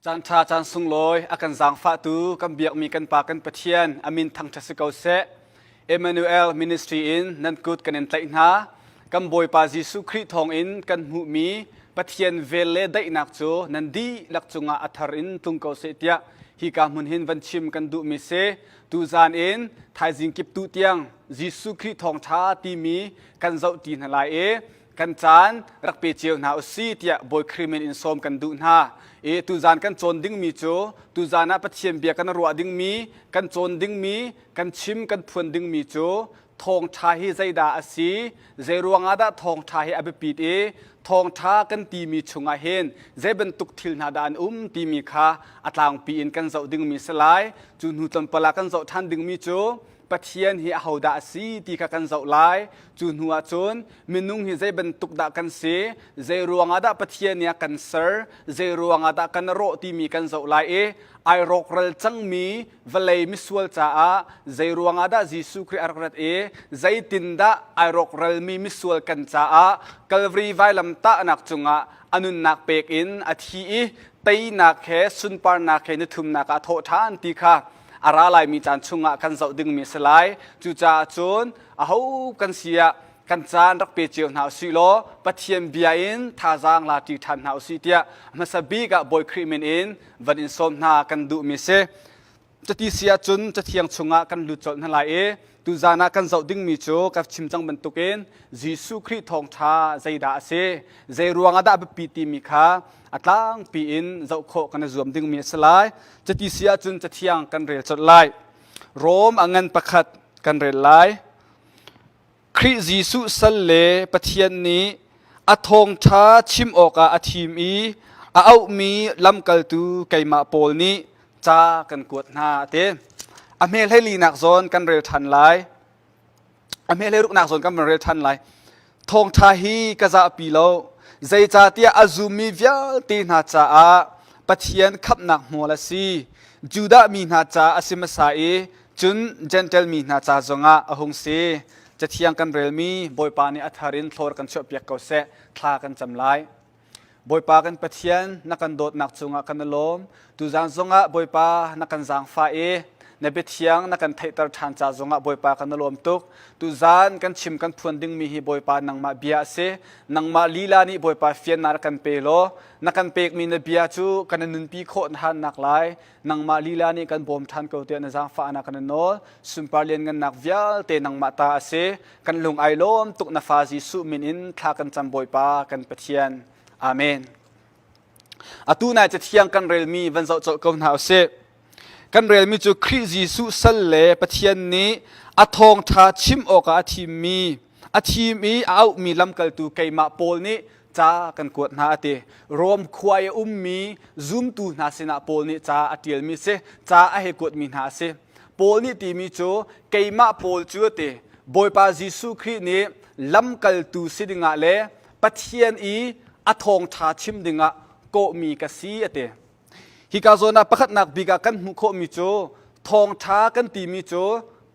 Caan ṭha caan sunglawi a kan zaangfahtu kan biakmi kan Pa kan Pathian a min thangṭhat si ko seh. Emmanuel Ministry in nan kut kan in tlaih hna. Kan Bawipa Jesuh Khrih thawngin kan hmuhmi Pathian vel le daihnak cu nan dihlak cungah a thar in tlung ko seh tiah hika hmun hin van chim kan duhmi si. Tuzaan in thaizing kip tu tiang Jesuh Khrih thawngṭha timi kan zohṭi hna lai i kan caan rak pe cio hna usih tiah Bawi Khrih min in sawm kan duh hna. I tuzaan kan cawn dingmi cu tuzaan ah Pathian bia kan ruah dingmi, kan cawn dingmi, kan chim kan phuan dingmi cu thawngṭha hi zeidah a si, zei ruangah dah thawngṭha hi a biapit i thawngṭha kan timi chungah hin zei bantuk thil hna dah an um timi kha a tlangpi in kan zoh dingmi si lai. Cu hnu tlawmpal ah kan zoh ṭhan dingmi cu Pathian hi ahodah a si ti kha kan zoh lai. Cu hnu ah cun minung hi zei bantuk dah kan si, zei ruangah dah Pathian nih a kan ser, zei ruangah dah kan rawh timi kan zoh lai i ai rawkral cangmi vawlei misual caah zei ruangah dah Jesuh Khrih a rak rat i zeitindah ai rawkralmi misual kan caah Calvary vailamtahnak cungah a nunnak pek in a thi i teinak he sunparnak he nithumnak ah a thawh ṭhan ti kha a ra laimi caan chungah kan zoh dingmi a si lai. Cucaah cun aho kan si ah kan caan rak pe cio hna usih law Pathian bia in thazaang la ṭi ṭhan hna usih tiah hmasa bik ah Bawi Khrih min in van in sawm hna kan duhmi si. Cuti si ahcun Cathiang chungah kan lut colh hna lai i tuzaan ah kan zoh dingmi cu ka chim cang bantukin Jesuh Khrih thawngṭha zeidah a si, zei ruangah dah a biapi timi kha a tlangpi in zoh khawh kan i zuam dingmi a si lai. Cuti si ahcun Cathiang kan rel colh lai. Rom a ngan pakhat kan rel lai. Khrih Jesuh sal le Pathian nih a thawngṭha chim awkah a thim i a auhmi lamkaltu keimah Paul nih ca kan kuat hna a ti. A hme hleilinak zawn kan rel ṭhan lai. A hme hleiruknak zawn kan van rel ṭhan lai. Thawngṭha hi ka zahpi lo. Zeicahtiah a zummi vialte hna caah Pathian khamhnak hmual a si. Judah mi hna ca a si hmasa i cun Jentail mi hna ca zongah a hung si. Cathiang kan relmi Bawipa nih a thar in thlawr kan chuahpiak ko seh. Thla kan cam lai. Bawipa kan Pathian, na kan dawtnak cungah kan i lawm. Tuzaan zongah Bawipa na kan zaangfah i na biathiang na kan theihter ṭhan ca zongah Bawipa kan i lawm tuk. Tuzaan kan chim kan phuan dingmi hi Bawipa nangmah bia a si. Nangmah lila nih Bawipa fiannak rak kan pe law na kan pekmi na bia cu kan i nunpi khawh ṭhan nak lai nangmah lila nih kan bawm ṭhan ko tiah na zaangfahnak kan i nawl. Sunpar lianngannak vialte nangmah ta a si. Kan lung ai lawm tuk na fa Jesuh min in thla kan cam Bawipa kan Pathian. Amen. Atu nai cathiang kan relmi van zoh colh ko hna usih. Kan relmi cu Khrih Jesuh sal le Pathian nih a thawngṭha chim awkah a thimmi a thim i a auhmi lamkaltu keimah Paul nih ca kan kuat hna a ti. Rom khua i a ummi zumtu hna sinah Paul nih ca a ṭialmi si, ca a hei kuatmi hna a si. Paul nih timi cu keimah Paul cu a ti. Bawipa Jesuh Khrih nih lamkaltu si dingah le Pathian i a thawngṭha chim dingah kawhmi ka si a ti. Hika zawn ah pakhatnak bik ah kan hmuh khawhmi cu thawngṭha kan timi cu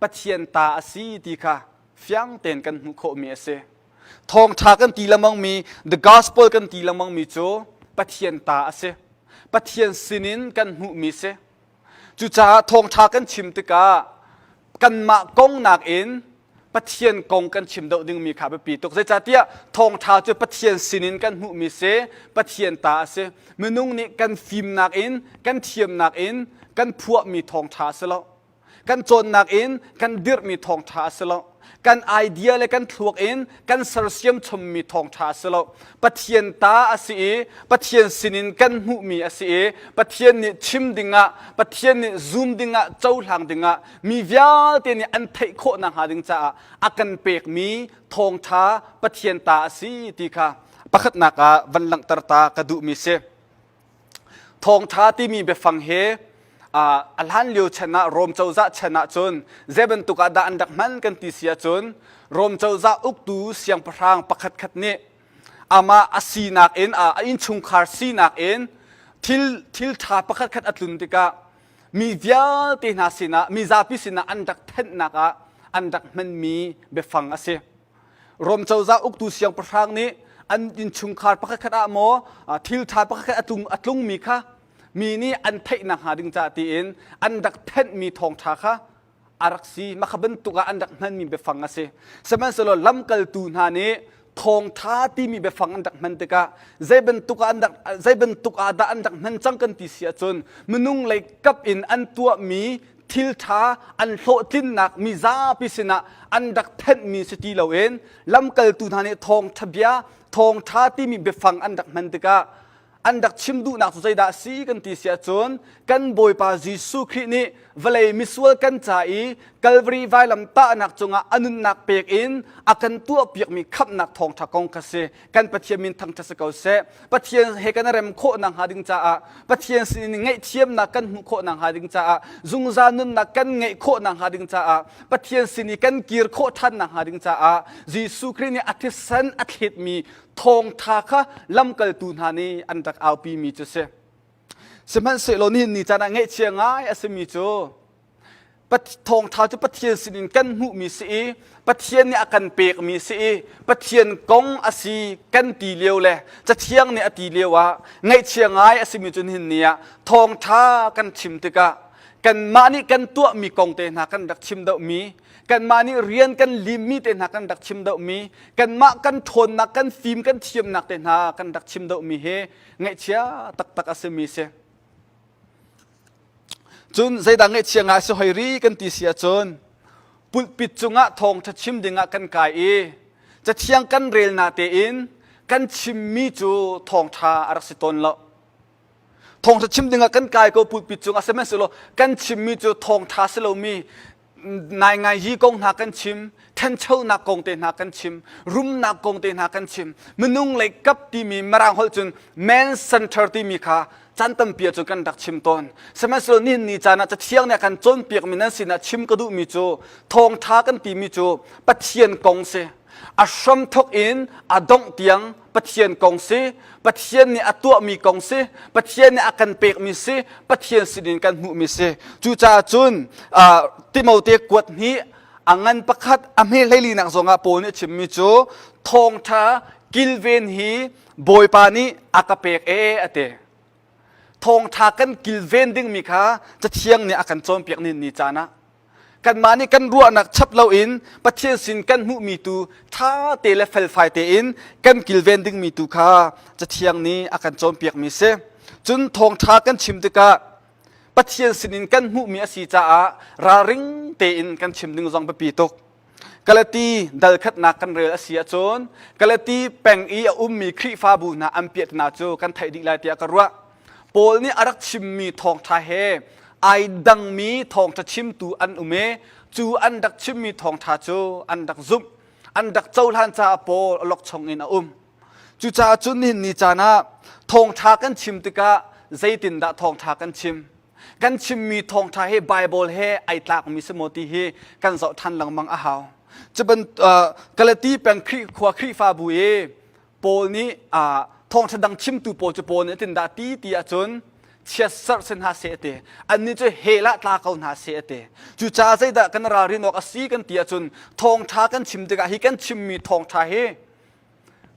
Pathian ta a si ti kha fiang tein kan hmuh khawhmi a si. Thawngṭha kan ti lengmangmi, the gospel kan ti lengmangmi cu Pathian ta a si. Pathian sinin kan hmuhmi si. Cucaah thawngṭha kan chim tikah kanmah kong nakin Pathian kong kan chim deuh dingmi kha biapi tuk. Zeicahtiah thawngṭha cu Pathian sinin kan hmuhmi si, Pathian ta a si. Minung nih kan fimnak in, kan thiamnak in kan phuahmi thawngṭha a si lo. Kan cawnnak in kan dirhmi thawngṭha a si lo. Kan idea le kan thluak in kan sersiam chommi thawngṭha a si lo. Pathian ta a si i Pathian sinin kan hmuhmi a si i Pathian nih chim dingah, Pathian nih zum dingah, cohlang dingah mi vialte nih an theih khawh nakhnga ding caah a kan pekmi thawngṭha Pathian ta a si ti kha pakhatnak ah van langhter ta ka duhmi si. Thawngṭha timi biafang hi a hlan lio chan ah Rom cozah chan ah cun zei bantuk ah dah an rak hman kan ti si ahcun Rom cozah uktu siangpahrang pakhatkhat nih amah a sinak in a innchungkhar sinak in thil thil ṭha pakhatkhat a tlun tikah mi vialte hna sinah mi zapi sinah an rak thenhnak ah an rak hmanmi biafang a si. Rom cozah uktu siangpahrang nih an innchungkhar pakhatkhat ah maw thil ṭha pakhatkhat a tlung a tlungmi kha. Mi nih an theihnak hnga ding ca tiin an rak thenhmi thawngṭha kha a rak si. Mah kha bantuk ah an rak hmanmi biafang a si. Sihmanhsehlaw lamkaltu hna nih thawngṭha timi biafang an rak hman tikah zei bantuk ah an rak zei bantuk ah dah an rak hman cang kan ti si ahcun minung lei kap in an tuahmi thil ṭha an hlawhtlinnak mi zapi sinah an rak thenhmi si ti loin lamkaltu hna nih thawngṭha bia thawngṭha timi biafang an rak hman tikah an rak chim duhnak cu zeidah a si kan ti si ahcun kan Bawipa Jesuh Khrih nih vawlei misual kan ca i Calvary vailam tahnak cungah a nunnak pek in a kan tuahpiakmi khamhnak thawngṭha kong kha si. Kan Pathian min thangṭhat si ko seh. Pathian he kan rem khawh nakhnga ding caah Pathian sinin ngaihthiamnak kan hmuh khawh nakhnga ding caah zungzal nunnak kan ngeih khawh nakhnga ding caah Pathian sin i kan kir khawh ṭhan nakhnga ding caah Jesuh Khrih nih a thisen a thletmi thawngṭha kha lamkaltu hna nih an rak aupimi cu si. Sihmanhsehlaw nihin ni caan ah ngaihchia ngai a simi cu thawngṭha cu Pathian sinin kan hmuhmi si i Pathian nih a kan pekmi si i Pathian kong a si kan ti lio le Cathiang nih a ti lio ah ngaihchia ngai a simi cu nihin ni ah thawngṭha kan chim tikah kanmah nih kan tuahmi kong te hna kan rak chim deuhmi kanmah nih rian kan limmi te hna kan rak chim deuhmi kanmah kan ṭhawnnak kan fim kan thiamnak te hna kan rak chim deuhmi hi ngaihchia taktak a simi si. Cun zeidah ngaihchia ngai si hoi ri kan ti si ahcun pulpit cungah thawngṭha chim dingah kan kai i cathiang kan rel na tein kan chimmi cu thawngṭha a rak si tawn lo. Thawngṭha chim dingah kan kai ko pulpit cungah sihmanhsehlaw kan chimmi cu thawngṭha si lomi nai hi kong hna kan chim, ṭhanchonak kong te hna kan chim, rumnak kong te hna kan chim, minung lei kap timi Mirang holh cun man center timi kha caan tampi ah cun kan rak chim tawn. Sihmanhsehlaw nihin ni caan ah Cathiang nih a kan cawnpiakmi nan sinah chim ka duhmi cu thawngṭha kan timi cu Pathian kong si. A hramthawk in a dongh tiang Pathian kong si, Pathian nih a tuahmi kong si, Pathian nih a kan pekmi si, Pathian sinin kan hmuhmi si. Cucaah cun Timote kuat hnih a ngan pakhat a hme hleilinak zongah Paul nih a chimmi cu thawngṭha kilven hi Bawipa nih a ka pek ee a ti. Thawngṭha kan kilven dingmi kha Cathiang nih a kan cawnpiak ni ni caan ah kanmah nih kan ruahnak chap loin Pathian sin kan hmuhmi tu ṭha te le felfai tein kan kilven dingmi tu kha Cathiang nih a kan cawnpiakmi si. Cun thawngṭha kan chim tikah Pathian sinin kan hmuhmi a si caah ralring tein kan chim ding zong biapi tuk. Galati dal khatnak kan rel a si ahcun Galati peng i a ummi Khrihfabu hna an piahtana cu kan theih dih lai tiah ka ruah. Paul nih a rak chimmi thawngṭha he ai dangmi thawngṭha chimtu an um i cu an rak chimmi thawngṭha cu an rak zumh, an rak cohlan caah Paul a lawkchong in a um. Cucaah cun nihin ni caan ah thawngṭha kan chim tikah zeitindah thawngṭha kan chim? Kan chimmi thawngṭha hi Baibal he ai tlakmi si maw ti hi kan zoh ṭhan lengmang a hau. Cuban uh, Galati peng Khrih khua Khrihfabu i Paul nih uh, thawngṭha dang chimtu pawl cu Paul nih tindah ti ti ahcun chiatserh si hna seh a ti. Annih cu hell ah tla ko hna seh a ti. Cucaah zeidah kan ralrin awk a si kan ti ahcun thawngṭha kan chim tikah hi kan chimmi thawngṭha hi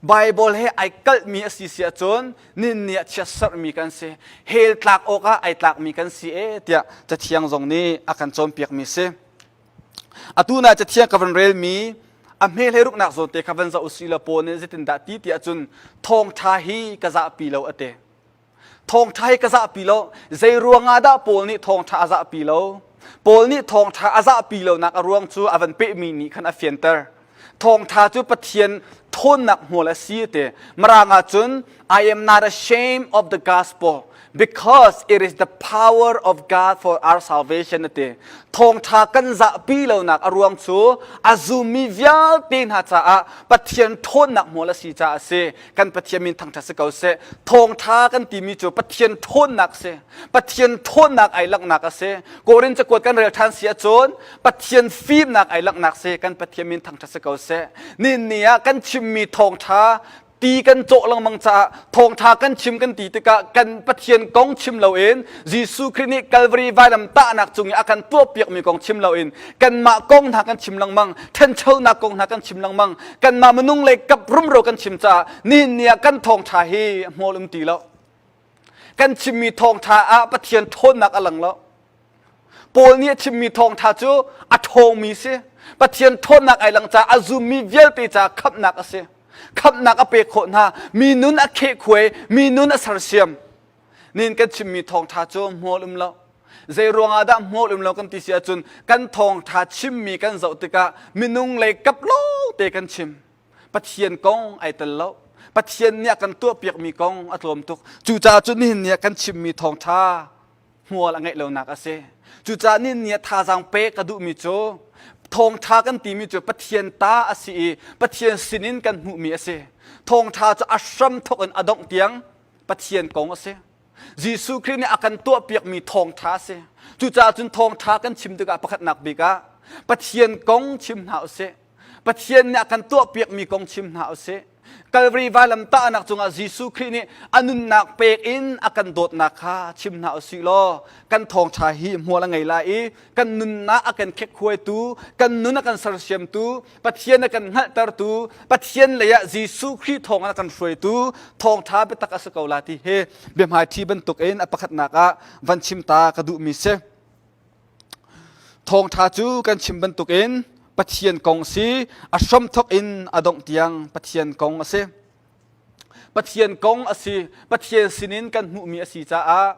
Baibal he ai kalhmi a si si ahcun ninni ah chiatserhmi kan si. Hell tlak awkah ai tlakmi kan si e tiah Cathiang zong nih a kan cawnpiakmi si. Atu na Cathiang ka van relmi a hme hlei ruknak zawn te kha van zoh usih law Paul nih zeitindah ti ti ahcun thawngṭha hi ka zahpi lo a ti. Thawngṭha hi ka zahpi lo. Zei ruangah dah Paul nih thawngṭha a zahpi lo? Paul nih thawngṭha a zahpi lonak a ruang cu a van pehmi nih khan a fianter. Thawngṭha cu Pathian ṭhawnnak hmual a si ti. Mirang ahcun I am not ashamed of the gospel because it is the power of God for our salvation a ti. Thawngṭha kan zahpi lonak a ruang cu a zummi vialte hna caah Pathian ṭhawnnak hmual a si caah a si. Kan Pathian min thangṭhat si ko seh. Thawngṭha kan timi cu Pathian ṭhawnnak si. Pathian ṭhawnnak ai langhnak a si. Korin cakuat kan rel ṭhan si ahcun Pathian fimnak ai langhnak si. Kan Pathian min thangṭhat si ko seh. Nihin ni ah kan chimmi thawngṭha ti kan cawh lengmang caah thawngṭha kan chim kan ti tikah kan Pathian kong chim loin Jesuh Khrih nih Calvary vailam tahnak cung i a kan tuahpiakmi kong chim loin kanmah kong hna kan chim lengmang ṭhanchonak kong hna kan chim lengmang kanmah minung lei kap rumro kan chim caah nihin ni ah kan thawngṭha hi hmual um ti lo. Kan chimmi thawngṭha ah Pathian ṭhawnnak a lang lo. Paul nih a chimmi thawngṭha cu a ṭhawngmi si. Pathian ṭhawnnak ai lang caah a zummi vialte caah khamhnak a si. Khamhnak a pek khawh hna. Mi nun a khehkhuai, mi nun a sersiam. Nin kan chimmi thawngṭha cu hmual um lo. Zei ruangah dah hmual um lo kan ti si ahcun kan thawngṭha chimmi kan zoh tikah minung lei kap lo te kan chim. Pathian kong ai tel lo. Pathian nih a kan tuahpiakmi kong a tlawm tuk. Cucaah cun nihin ni ah kan chimmi thawngṭha hmual a ngeih lonak a si. Cucaah nihin ni ah thazaang pek ka duhmi cu thawngṭha kan timi cu Pathian ta a si i Pathian sinin kan hmuhmi a si. Thawngṭha cu a hram thawk in a dongh tiang Pathian kong a si. Jesuh Khrih nih a kan tuahpiakmi thawngṭha a si. Cucaah cun thawngṭha kan chim tikah pakhatnak bik ah Pathian kong chim hna usih. Pathian nih a kan tuahpiakmi kong chim hna usih. Kalvari vailam tahnak cungah Jesuh Khrih nih a nunnak pek in a kan dawtnak kha chim hna usih law kan thawngṭha hi hmual a ngei lai i kan nunnak a kan khekkhuaitu, kan nun a kan sersiamtu, Pathian a kan hngalhtertu, Pathian lei ah Jesuh Khrih thawng a kan hruaitu thawngṭha biatak a si ko la ti hi biahmaiṭhi bantukin a pakhatnak ah van chim ta ka duhmi si. Thawngṭha cu kan chim bantukin Pathian kong si, a hramthawk in a dongh tiang Pathian kong a si. Pathian kong a si, Pathian sinin kan hmuhmi a si caah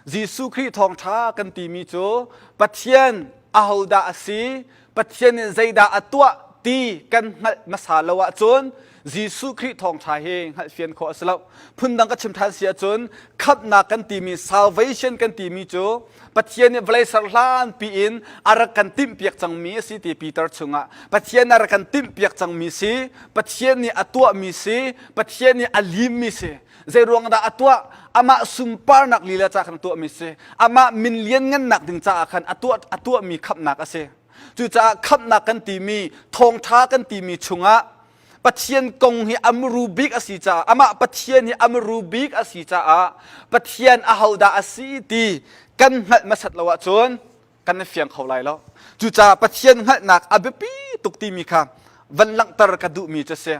Jesuh Khrih thawngṭha kan timi cu Pathian ahodah a si, Pathian nih zeidah a tuah ti kan hngalh hmasa lo ahcun Jesuh Khrih thawngṭha hi hngalhfian khawh a si lo. Phundang ka chim ṭhan si ahcun khamhnak kan timi salvation kan timi cu Pathian nih vawlei ser hlan piin a rak kan timhpiak cangmi a si ti Peter chungah Pathian a rak kan timhpiak cangmi si, Pathian nih a tuahmi si, Pathian nih a limmi si. Zei ruang dah a tuah? Amah sunparnak lila ca khan a tuahmi si. Amah min lianngannak ding caah khan a tuah a tuahmi khamhnak a si. Cucaah khamhnak kan timi, thawngṭha kan timi chungah Pathian kong hi a muru bik a si caah amah Pathian hi a muru bik a si caah Pathian ahodah a si ti kan hngalh hmasat lo ahcun kan i fiang kho lai lo. Cucaah Pathian hngalhnak a biapi tuk timi kha van langhter ka duhmi cu a si.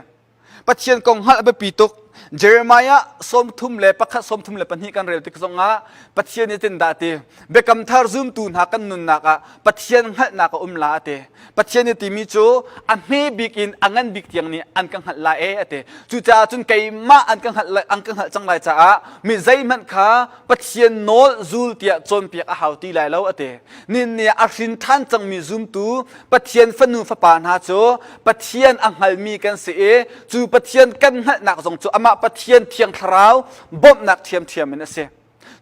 Pathian kong hngalh a biapi tuk. Jeremiah 31 32 kan rel tik zongah Pathian nih tin dah ti biakam thar zumtu hna kan nunnak ah Pathian hngalhnak a um la a ti. Pathian nih timi cu a hme bik in a ngan bik tiang nih an ka hngalh lai e a ti. Cucaah cun keimah an ka hngalh an ka hngalh cang lai caah mi zeihmanh kha Pathian nawl zul tiah cawnpiak a hau ti lai lo a ti. Nin nih a hrin ṭhan cangmi zumtu Pathian fanu fapa hna cu Pathian a hngalmi kan si i cu Pathian kan hngalhnak zong cu amah Pathian Thiang Thlarau bawmhnak ṭhiamṭhiam in a si.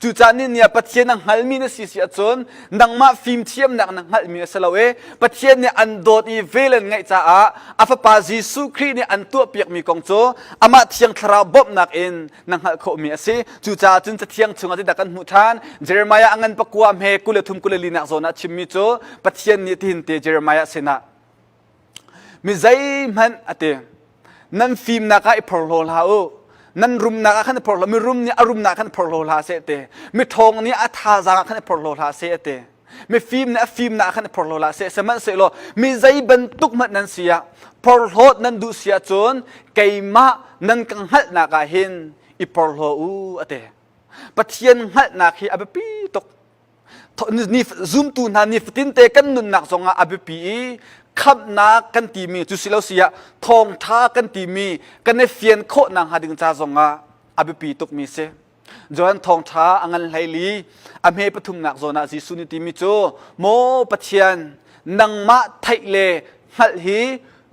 Cucaah nih nih Pathian a hngalmi na si si ahcun nangmah fimthiamnak na hngalhmi a si lo i Pathian nih an dawt i vel an ngeih caah a fapa Jesuh Khrih nih an tuahpiakmi kong cu amah Thiang Thlarau bawmhnak in na hngalh khawhmi a si. Cucaah cun Cathiang chungah zeidah kan hmuh ṭhan? Jeremiah a ngan pakua hme 23 24 nak zawn ah chimmi cu Pathian nih tihin te Jeremiah sinah mi zeihmanh a ti nan fimnak ah i phorhlaw hlah u nan rumnak ah khan i phorhlaw mirum nih a rumnak khan i phorhlaw hlah seh ti miṭhawng nih a thazaang ah khan i phorhlaw hlah seh ti mifim nih a fimnak ah khan i phorhlaw hlah seh sihmanhsehlaw mi zei bantuk hmanh nan si ah phorhlawt nan duh si ahcun keimah nan ka hngalhnak ah hin i porhlaw u a ti Pathian hngalhnak hi a biapi tuk zumtu hna nifatin te kan nunnak zongah a biapi i khamhnak kan timi cu si lo si ah thawngtha kan timi kan i fian khawh nak hnga ding ca zongah a biapi tukmi si Johan thawngtha a ngan hleili a hme pathumnak zawn ah Jesuh nih timi cu maw Pathian nangmah theih le hngalh hi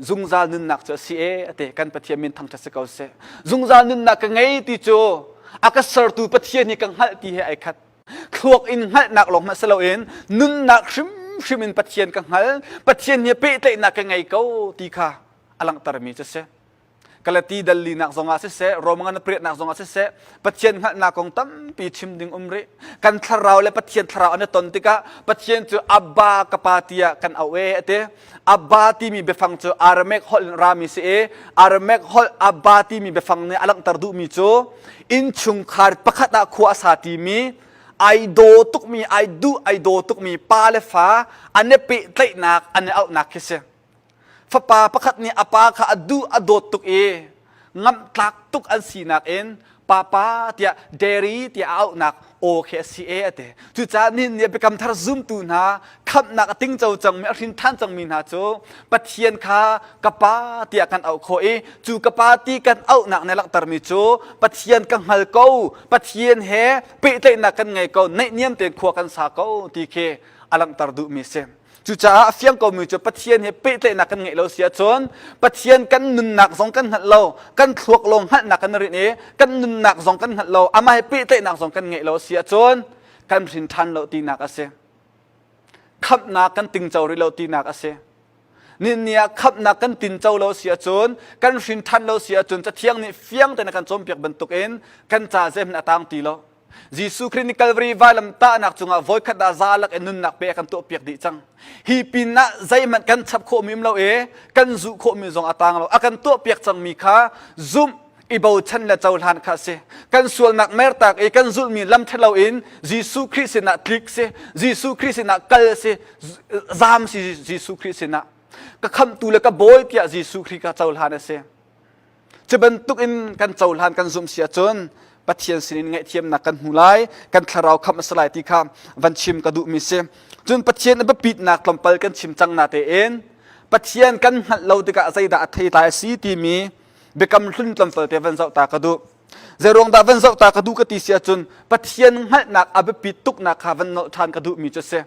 zungzal nunnak cu a si e ate kan Pathian min thangthat si ko seh zungzal nunnak ka ngei ti cu a ka sertu Pathian hi ka hngalh ti he ai khat thluak in hngalhnak lawng hmanh si loin nunnak hrimhrim in Pathian ka hngal Pathian he pehtlaihnak ka ngei ko ti kha a langhtermi cu si Galati dallinak zongah siseh Roman priatnak zongah siseh Pathian hngalhnak kong tampi chim ding um rih kan thlarau le Pathian thlarau an i ton tikah Pathian cu Abba ka pa tiah kan auh e ati Abba timi biafang cu Aramaic holh in rami si i Aramaic holh Abba timi biafang nih a langhter duhmi cu innchungkhar pakhat ah khua a sa timi ai daw tukmi ai duh ai daw tukmi pa le fa an i pehtlaihnak an i auhnak khi si fapa pakhat nih a pa kha a duh a dawt tuk i ngamhtlak tuk an sinak in Papa tiah Daddy tiah a auhnak aw khi a si e a ti. Cucaah nihin ni ah biakam thar zumtu hna khamhnak a tingco cangmi a hrin ṭhan cangmi hna cu Pathian kha ka pa tiah kan auh khawh i cu ka pa ti kan auhnak nih a langhtermi cu Pathian ka hngal ko, Pathian he pehtlaihnak kan ngei ko, naihniam tein khua kan sa ko ti khi a langhter duhmi a si. Cucaah a fiang komi cu Pathian he pehtlaihnak kan ngeih lo si ahcun Pathian kan nunnak zong kan hngalh lo, kan thluak lawng hngalhnak kan rinh i kan nunnak zong kan hngalh lo, amah he pehtlaihnak zong kan ngeih lo si ahcun kan hrin ṭhan lo tinak a si. Khamhnak kan tingco rih lo tinak a si. Ninni ah khamhnak kan tinco lo si ahcun kan hrin ṭhan lo si ahcun Cathiang nih fiang tein a kan cawnpiak bantukin kan ca zeihmanh a tang ti lo. Jesuh Khrih nih Calvary vailam tahnak cungah voikhat dah za lak in nunnak pe a kan tuahpiak dih cang. Hi pin ah zeihmanh kan chap khawhmi um lo i kan zuh khawhmi zong a tang lo. A kan tuahpiak cangmi kha zumh i bochan le cohlan kha a si. Kan sualnak mertak i kan zulhmi lam ṭhalo in Jesuh Khrih sinah tlik si, Jesuh Khrih sinah kal si, zaam si Jesuh Khrih sinah. Ka khamhtu le ka bawi tiah Jesuh Khrih kha cohlan a si. Cu bantuk in kan cohlan kan zumh si ahcun Pathian sinin ngaihthiamnak kan hmu lai, kan thlarau khamh a si lai ti kha van chim ka duhmi si. Cun Pathian a biapitnak tlawmpal kan chim cang na tein Pathian kan hngalh lo tikah zeidah a theitlai a si timi biakam hlun tlawmpal te van zoh ta ka duh. Zeiruang dah van zoh ta ka duh ka ti si ahcun Pathian hngalhnak a biapit tuknak kha van nolh ṭhan ka duhmi cu a si.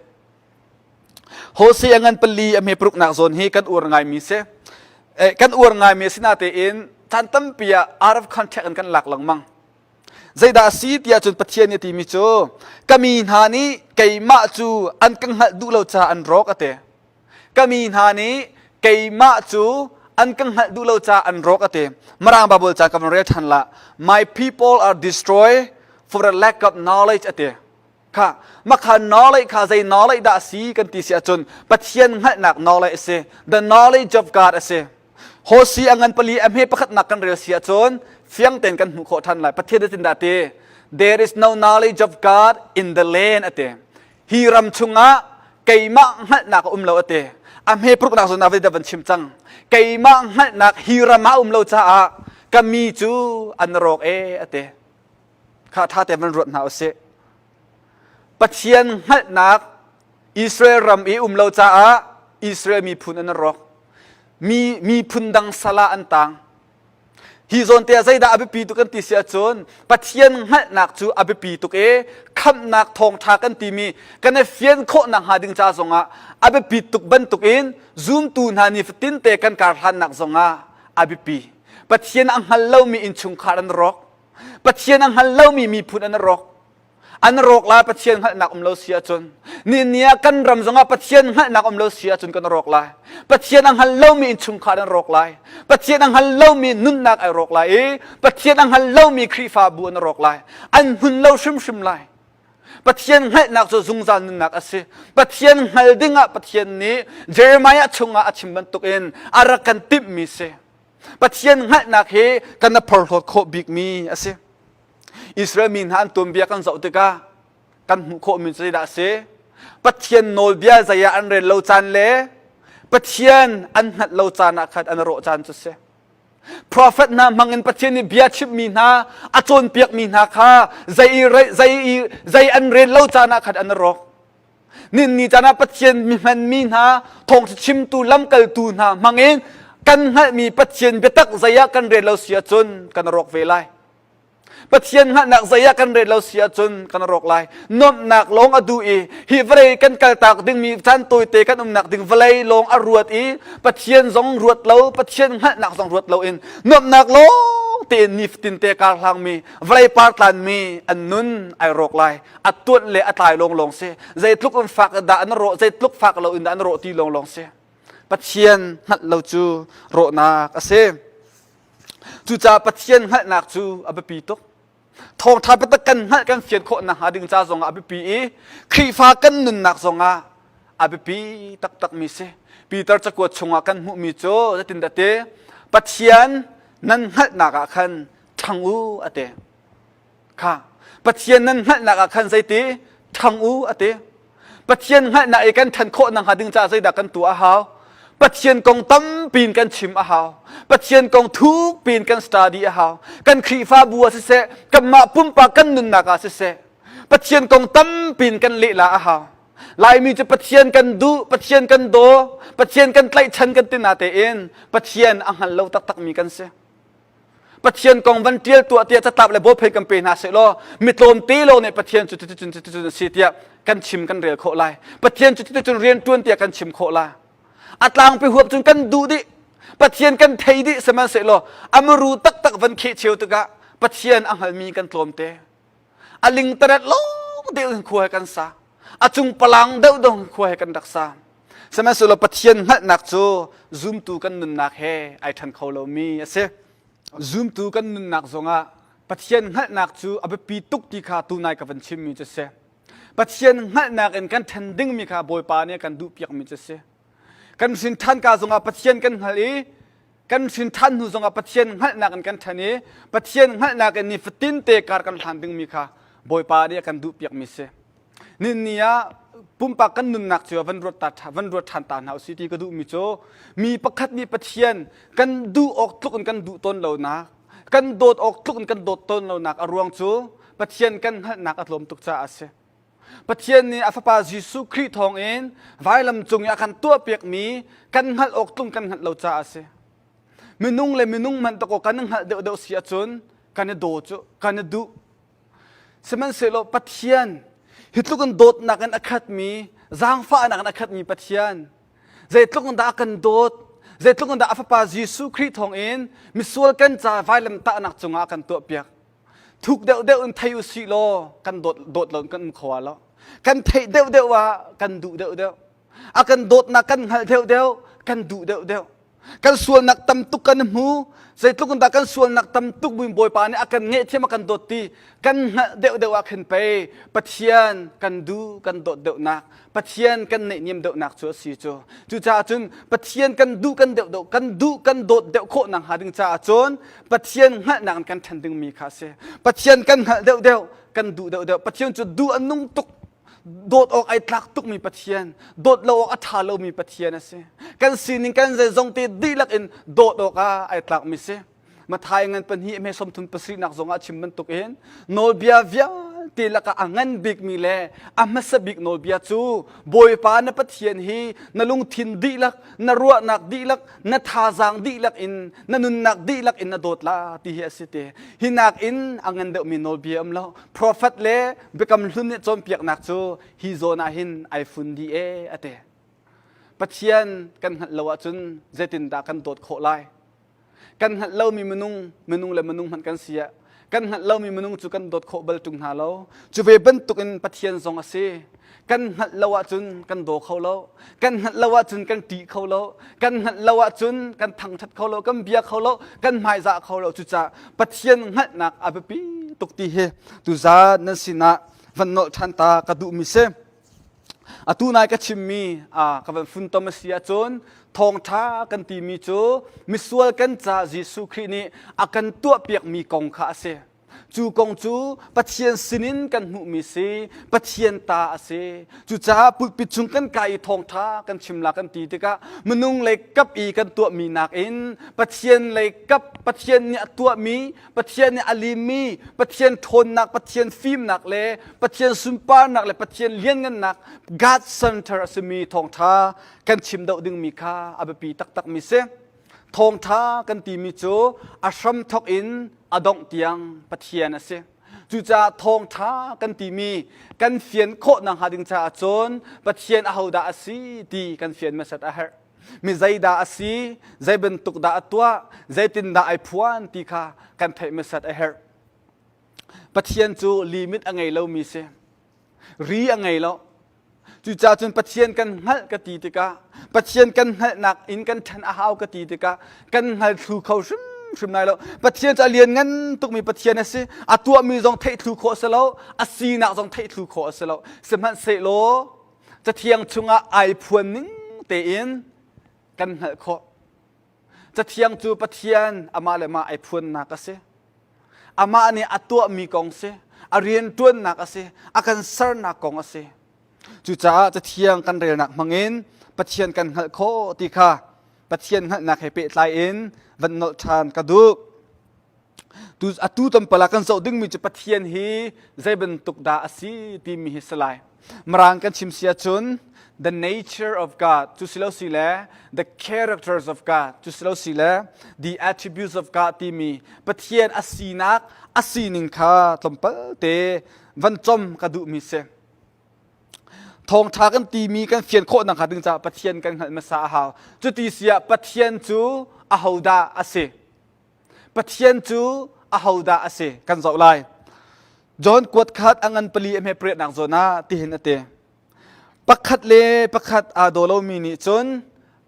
Hosea ngan pali a hme paruknak zawn hi kan uar ngaimi si. Eh, kan uar ngaimi a si natein caan tampi ah out of context in kan lak lengmang. Zeidah a si tiah cun Pathian nih a timi cu ka mi hna nih keimah cu an ka hngalh duh lo caah an rawk a ti. Ka mi hna nih keimah cu an ka hngalh duh lo caah an rawk a ti. Mirang Bible ca ka van rel ṭhan la. My people are destroyed for the lack of knowledge a ti. Kha makha knowledge kha zei knowledge dah a si kan ti si ahcun Pathian hngalhnak knowledge a si. The knowledge of God a si. Hosi a ngan pali a hme pakhatnak kan rel si ahcun fiang tein kan hmuh khawh ṭhan lai. Pathian zeitin dah ti? There is no knowledge of God in the land a ti. Hi ram chungah keimah hngalhnak a um lo a ti. A hme paruknak zawn ah van chim cang. Keimah hngalhnak hi ram ah a um lo caah ka mi cu an rawk e a ti. Kha ṭha te van ruat hna usih. Pathian hngalhnak Israel ram i um lo caah Israel miphun an rawk. Mi miphun dang sal ah an tang. Hi zawn te ah zeidah a biapi tuk kan ti si ahcun Pathian hngalhnak cu a biapi tuk i khamhnak thawngṭha kan timi kan i fian khawh nakhnga ding ca zongah a biapi tuk bantukin zumtu hna nifatin te kan karhlannak zongah a biapi. Pathian a hngal lomi innchungkhar an rawk. Pathian a hngal lomi miphun an rawk. An rawk lai Pathian hngalhnak um lo si ahcun. Ni ni ah kan ram zongah Pathian hngalhnak um lo si ahcun kan rawk lai. Pathian a hngal lomi innchungkhar an rawk lai. Pathian a hngal lomi nunnak ai rawk lai i Pathian a hngal lomi Khrihfabu an rawk lai. An hmun lo hrimhrim lai. Pathian hngalhnak cu zungzal nunnak a si. Pathian hngal dingah Pathian nih Jeremiah chungah a chim bantukin a rak kan timhmi si. Pathian hngalhnak hi kan a phorhlawt khawh bikmi a si. Israel mi hna an tuanbia kan zoh tikah kan hmuh khawhmi cu zeidah a si? Pathian nawlbia zei ah an rel lo caan le Pathian an hngalh lo caan ah khan an rawh caan cu si. Prophet hna hmangin Pathian nih bia chimhmi hna, a cawnpiakmi hna kha zei zei zei an rel lo caan ah khan an rawk. Ninni caan ah Pathian mi hmanmi hna thawngṭha chimtu lamkaltu hna hmangin kan hngalhmi Pathian biatak zei ah kan rel lo si ahcun kan rawk ve lai. Pathian hngalhnak zei ah kan rel lo si ahcun kan rawk lai. Nuamhnak lawng a duh i hi vawlei kan kaltak dingmi caan tawite kan umnak ding vawlei lawng a ruat i Pathian zong ruat lo, Pathian hngalhnak zong ruat loin nuamhnak lawng tein nifatin te kar hlangmi vawlei partlanmi an nun ai rawk lai. A tuanh le a tlai lawnglawng si zeitluk in fak dah an rawh zeitluk fak lo in dah an rawh ti lawnglawng si Pathian hngalh lo cu rawhnak a si cucaah Pathian hngalhnak cu a biapi tuk thawngṭha biatak kan hngalh kan fian khawh nakhnga ding ca zongah a biapi i Khrihfa kan nunnak zongah a biapi taktakmi si Peter cakuat chungah kan hmuhmi cu zeitindah ti Pathian nan hngalhnak ah khan ṭhang u a ti Kha Pathian nan hngalhnak ah khan zeiti ṭhang u a ti. Pathian hngalhnak i kan ṭhan khawh nakhnga ding caah zeidah kan tuah a hau? Pathian kong tampi in kan chim a hau. Pathian kong thukpi in kan study a hau. Kan Khrihfabu ah siseh, kanmah pumpak kan nunnak ah siseh, Pathian kong tampi in kan lehla a hau. Laimi cu Pathian kan duh, Pathian kan daw, Pathian kan tlaihchan kan ti natein Pathian a hngal lo taktakmi kan si. Pathian kong van ṭial tuah tiah catlap le bawlphei kan pe hna seh law mi tlawmte lawng nih Pathian cu cuticun cuticun a si tiah kan chim kan rel khawh lai. Pathian cu cuticun rian ṭuan tiah kan chim khawh lai. A tlangpi huap cun kan duh dih. Pathian kan thei dih sihmanhsehlaw a muru taktak van kheh cheu tikah Pathian a hngalmi kan tlawmte. A lingtaret lawng deuh in khua he kan sa. A cung palang deuh deuh in khua he kan rak sa. Sihmanhsehlaw Pathian hngalhnak cu zumtu kan nunnak he ai ṭhen kho lomi a si. Zumtu kan nunnak zongah Pathian hngalhnak cu a biapi tuk ti kha tunai ka van chimmi cu a si. Pathian hngalhnak in kan ṭhen dingmi kha Bawipa nih a kan duhpiakmi cu a si. Kan hrin ṭhan ka zongah Pathian kan hngalh i kan hrin ṭhan hnu zongah Pathian hngalhnak in kan ṭhen i Pathian hngalhnak in nifatin te kar kan hlan dingmi kha Bawipa nih a kan duhpiakmi si. Ninni ah pumpak kan nunnak cu van ruat ta van ruat ṭhan ta hna usih ti ka duhmi cu mi pakhat nih Pathian kan duh awk tluk in kan duh tawn lonak kan dawt awk tluk in kan dawt tawn lonak a ruang cu Pathian kan hngalhnak a tlawm tuk caah a si. Pathian nih a fapa Jesuh Khrih thawngin vailam cung i a kan tuahpiakmi kan hngalh awk tlung kan hngalh lo caah a si. Minung le minung hmanh takaw kan i hngalh deuhdeuh si ahcun kan i daw cu kan i duh. Sihmanhsehlaw Pathian hi tluk in dawtnak in a khatmi, zaangfahnak in a khatmi Pathian, zeitluk in dah a kan dawt, zeitluk in dah a fapa Jesuh Khrih thawngin misual kan ca vailam tahnak cungah a kan tuahpiak. Thuk deuhdeuh in thei u sih law kan dawt, dawt lo in kan um kho lo. Kan theih deuhdeuh ah kan duh deuhdeuh. A kan dawtnak kan hngalh deuhdeuh, kan duh deuhdeuh. Kan sualnak tam tuk kan hmu. Zeitluk in dah kan sualnak tam tuk buin Bawipa nih a kan ngaihthiam a kan dawt ti kan hngalh deuhdeuh ah khin pei Pathian kan duh kan dawt deuhnak Pathian kan neihniam deuhnak cu a si cu. Cucaah cun Pathian kan duh kan deuh deuh kan duh kan dawt deuh khawh nak hnga ding caah cun Pathian hngalhnak in kan ṭhen dingmi kha a si. Pathian kan hngalh deuhdeuh kan duh deuhdeuh Pathian cu duh a nung tuk dawt awk ai tlak tukmi Pathian, dawt lo awk a ṭha lomi Pathian a si. Kan sining kan zeizong te dihlak in dawt awk ah ai tlakmi si. Mathai ngan pahnih hme 37 nak zongah chim bantukin nawlbia vialte lakah a ngan bikmi le a hmasa bik nawlbia cu Bawipa na Pathian hi na lungthin dihlak, na ruahnak dihlak, na thazaang dihlak in, na nunnak dihlak in na dawt la ti hi a si te. Hi nakin a ngan deuhmi nawlbia um lo. Profet le Biakam Hlun nih cawnpiaknak cu hi zawn ah hin ai fun dih e a ti. Pathian kan hngalh lo ahcun zeitindah kan dawt khawh lai? Kan hngalh lomi minung, minung le minung hmanh kan si ah kan hngalh lomi minung cu kan dawt khawh bal ṭung hna lo. Cu ve bantukin Pathian zong a si. Kan hngalh lo ahcun kan daw kho lo. Kan hngalh lo ahcun kan ṭih kho lo. Kan hngalh lo ahcun kan thangṭhat kho lo, kan bia kho lo, kan hmaizah kho lo. Cucaah Pathian hngalhnak a biapi tuk ti hi tuzaan nan sinah van nolh ṭhan ta ka duhmi si. Atu nai ka chimmi ka van funtom a si ahcun thawngṭha kan timi cu misual kan ca Jesuh Khrih nih a kan tuahpiakmi kong kha a si. Cu kong cu Pathian sinin kan hmuhmi si, Pathian ta a si. Cucaah pulpit chung kan kai i thawngṭha kan chim la kan ti tikah minung lei kap i kan tuahmi nakin Pathian lei kap, Pathian nih a tuahmi, Pathian nih a limmi, Pathian ṭhawnnak, Pathian fimnak le Pathian sunparnak le Pathian lianngannak God center a simi thawngṭha kan chim deuh dingmi kha a biapi taktakmi si. Thawngṭha kan timi cu a hramthawk in a dongh tiang Pathian a si. Cucaah thawngṭha kan timi kan fian khawh nakhnga ding caah cun Pathian ahodah a si ti kan fian hmasat a herh. Mi zeidah a si, zei bantuk dah a tuah, zeitindah ai phuan ti kha kan theih hmasat a herh. Pathian cu limit a ngei lomi si. Ri a ngei lo. Cucaah cun Pathian kan hngalh ka ti tikah Pathian kan hngalhnak in kan ṭhen a hau ka ti tikah kan hngal thlu kho hrimhrim lai lo. Pathian cu a lianngan tukmi Pathian a si. A tuahmi zong theih thlu khawh a si lo. A sinak zong theih thlu khawh a si lo. Sihmanhsehlaw Cathiang chungah ai phuan ning tein kan hngalh khawh. Cathiang cu Pathian amah le mah ai phuannak a si. Amah nih a tuahmi kong si, a rianṭuannak a si, a kan sernak kong a si. Cucaah Cathiang kan relnak hmangin Pathian kan hngalh khawh ti kha. Pathian hngalhnak he pehtlai in van nolh ṭhan ka duh. Tu atu tlawmpal ah kan zoh dingmi cu Pathian hi zei bantuk dah a si timi hi si lai. Mirang kan chim si ahcun the nature of God cu si lo si le the characters of God cu si lo si le the attributes of God timi Pathian a sinak a sining kha tlawmpal te van com ka duhmi si. Thawngṭha kan timi kan fian khawh nakhnga ding caah Pathian kan hngalh hmasa a hau. Cuti si ah Pathian cu ahodah a si? Pathian cu ahodah a si? Kan zoh lai. John kuat khat a ngan pali a hme pariatnak zawn ah tihin a ti. Pakhat le pakhat aa daw lomi nih cun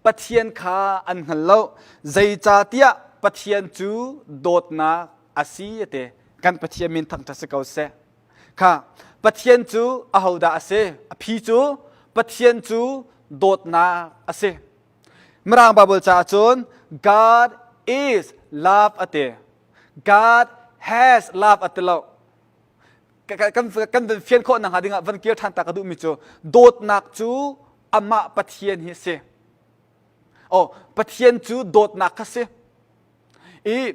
Pathian kha an hngal lo. Zeicahtiah Pathian cu dawtnak a si a ti. Kan Pathian min thangṭhat si ko seh. Kha Pathian cu ahodah a si? A phi cu Pathian cu dawtnak a si. Mirang Bible caah cun God is love a ti. God has love a ti lo. Kan, kan van fian khawh nakhnga dingah van kir ṭhan ta ka duhmi cu dawtnak cu amah Pathian hi a si. Oh, Pathian cu dawtnak kha si. I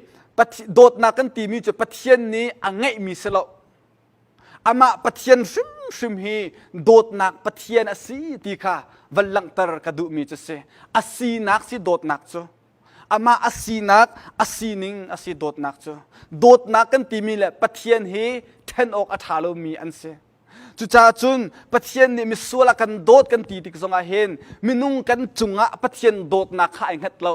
dawtnak kan timi cu Pathian nih a ngeihmi si lo. Amah Pathian hrimhrim hi dawtnak Pathian a si ti kha van langhter ka duhmi cu si. A sinak si dawtnak cu. Amah a sinak, a sining a si dawtnak cu. Dawtnak kan timi le Pathian hi ṭhen awk a ṭha lomi an si. Cucaah cun Pathian nih misual a kan dawt kan ti tik zongah hin minung kan cungah Pathian dawtnak kha ai hngat lo.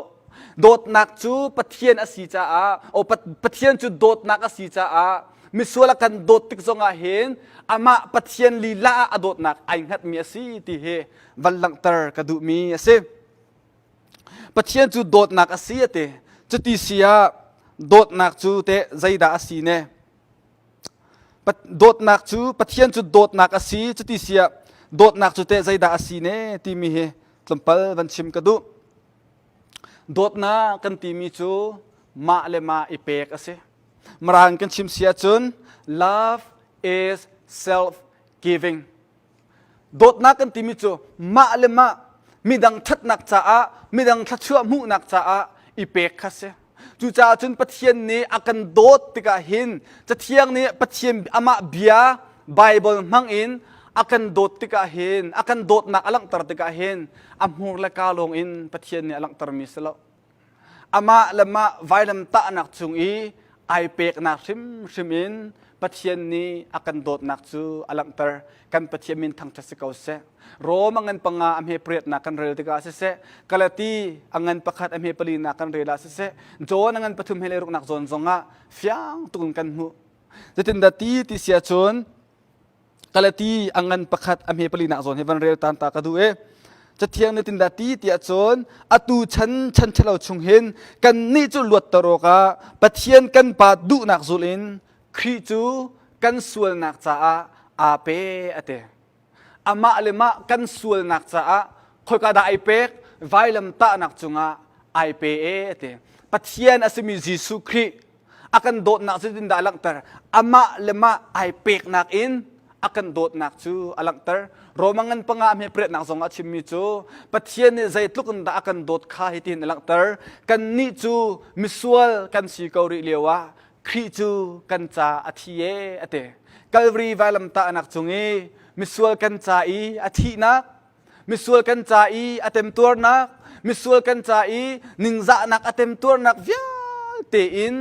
Dawtnak cu Pathian a si caah, o Pathian cu dawtnak a si caah misual a kan dawt tik zongah hin amah Pathian lila ah a dawtnak ai hngatmi a si ti hi van langhter ka duhmi a si. Pathian cu dawtnak a si a ti. Cuti si ah dawtnak cu teh zeidah a si ne? Dawtnak cu Pathian cu dawtnak a si cuti si ah dawtnak cu teh zeidah a si ne timi hi tlawmpal van chim ka duh. Dawtnak kan timi cu mah le mah i pek a si. Mirang kan chim si ahcun love is self giving. Dawtnak kan timi cu mah le mah midang ṭhatnak caah midang thluachuah hmuhnak caah i pek kha si. Cucaah cun Pathian nih a kan dawt tikah hin Cathiang nih Pathian amah bia Baibal hmang in a kan dawt tikah hin a kan dawtnak a langhter tikah hin a hmur le kaa lawng in Pathian nih a langhtermi si lo. Amah le mah vailamtahnak cung i ai peknak hrimhrim in Pathian nih a kan dawtnak cu a langhter. Kan Pathian min thangṭhat si ko seh. Rom a ngan panga a hme pariatnak kan rel tikah siseh, Galati a ngan pakhat a hme palinak kan rel ah siseh, John a ngan pathum he le ruknak zawn zongah fiang tuk in kan hmuh. Zeitindah ti ti si ahcun Galati a ngan pakhat a hme palinak zawn hi van rel tan ta ka duh i Cathiang nih tindah ti tiah cun atu chan chan ṭhalo chung hin kannih cu luatter awkah Pathian kan Pa duhnak zul in Khrih cu kan sualnak caah aa pe a ti. Amah le mah kan sualnak caah khoika dah ai pek? Vailam tahnak cungah ai pe e a ti. Pathian a simi Jesuh Khrih a kan dawtnak zeitindah a langhter amah le mah ai peknak in a kan dawtnak cu a langhter Roma ngan panga a hme pariatnak zong ah chimmi cu Pathian nih zeitluk in dah a kan dawt kha hitin a langhter kannih cu misual kan si ko rih lio ah Khrih cu kan ca a thi e a ti Calvary vailamtahnak cung i misual kan ca i a thihnak misual kan ca i a temtuarnak misual kan ca i ningzahnak a temtuarnak vialte in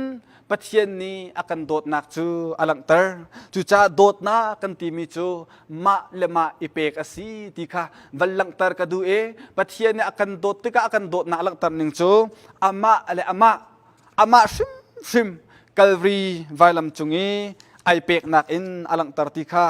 Pathian nih a kan dawtnak cu a langhter. Cucaah dawtnak kan timi cu mah le mah i pek a si ti kha van langhter ka duh i Pathian nih a kan dawt tikah a kan dawtnak a langhter ning cu amah le amah amah hrimhrim Calvary vailam cung i ai peknak in a langhter ti kha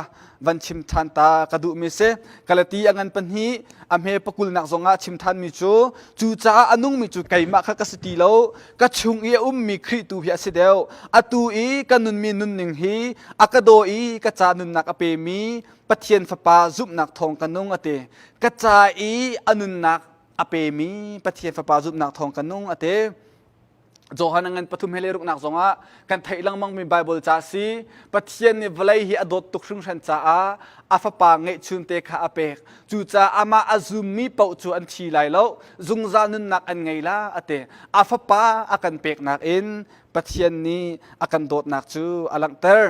van chim ṭhan ta ka duhmi si. Galati a ngan pahnih a hme pakulnak zongah chim ṭhanmi cu cucaah a nungmi cu keimah kha ka si ti lo ka chung i a ummi Khrih tu hi a si deuh atu i ka nunmi nunning hi a ka daw i ka ca nunnak a pemi Pathian Fapa zumhnak thawng ka nung a ti ka ca i a nunnak a pemi Pathian Fapa zumhnak thawng ka nung a ti. Johan ngan pathum he le ruknak zongah kan theih lengmangmi Bible ca si Pathian nih vawlei hi a dawt tuk hringhran caah a fapa ngeihchun te kha a pek. Cucaah amah a zummi paoh cu an thi lai lo, zungzal nunnak an ngei la a ti. A fapa a kan peknak in Pathian nih a kan dawtnak cu a langhter.